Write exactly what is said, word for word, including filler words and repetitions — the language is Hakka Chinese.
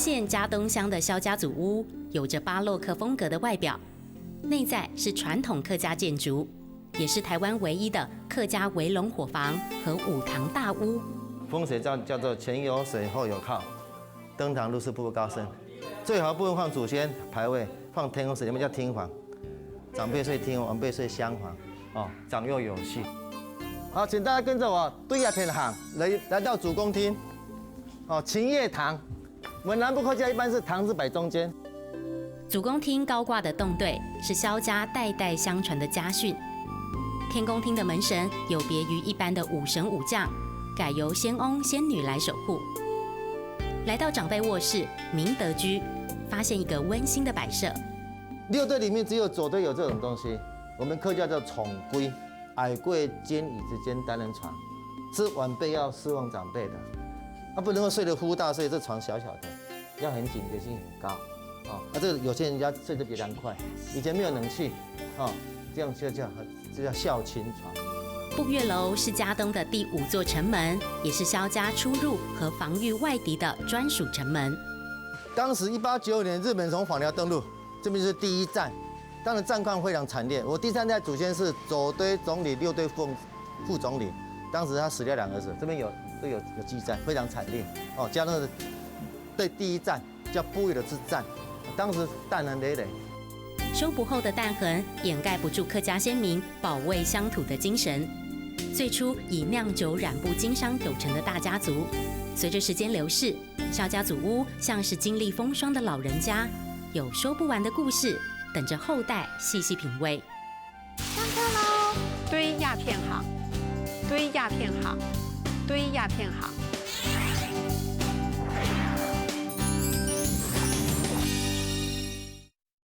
现佳冬乡的萧家祖屋有着巴洛克风格的外表，内在是传统客家建筑，也是台湾唯一的客家围龙伙房和五堂大屋。风水叫叫做前有水后有靠，登堂入室步步高升。最好部分放祖先牌位，放天后神，我们叫天房，长辈睡天后，晚辈睡厢房，哦，长幼有序。好，请大家跟着我对右片行，来来到主公厅，哦，勤业堂。我们南部客家一般是堂字摆中间，主公厅高挂的洞对是萧家代代相传的家训。天公厅的门神有别于一般的武神武将，改由仙翁仙女来守护。来到长辈卧室明德居，发现一个温馨的摆设。六对里面只有左对有这种东西，我们客家叫宠龟，矮贵肩椅子兼单人床，是晚辈要侍奉长辈的，啊，不能够睡得呼大睡，这床小小的，要很警觉性很高。哦，啊，这个有些人家睡得比较快，以前没有冷气，哦，这样就叫这叫孝亲床。步月楼是佳冬的第五座城门，也是萧家出入和防御外敌的专属城门。当时一八九五年日本从枋寮登陆，这边是第一站，当然战况非常惨烈。我第三代祖先是左堆总理、六堆副副总理，当时他死掉两个儿子，这边有都有有记载，非常惨烈。哦，佳冬的对第一站叫步月楼之战，当时弹痕累累。修补后的弹痕掩盖不住客家先民保卫乡土的精神。最初以酿酒染布经商有成的大家族，随着时间流逝，萧家祖屋像是经历风霜的老人家，有说不完的故事，等着后代细细品味。上课喽！对呀，片好，对呀，片好，对呀，片好。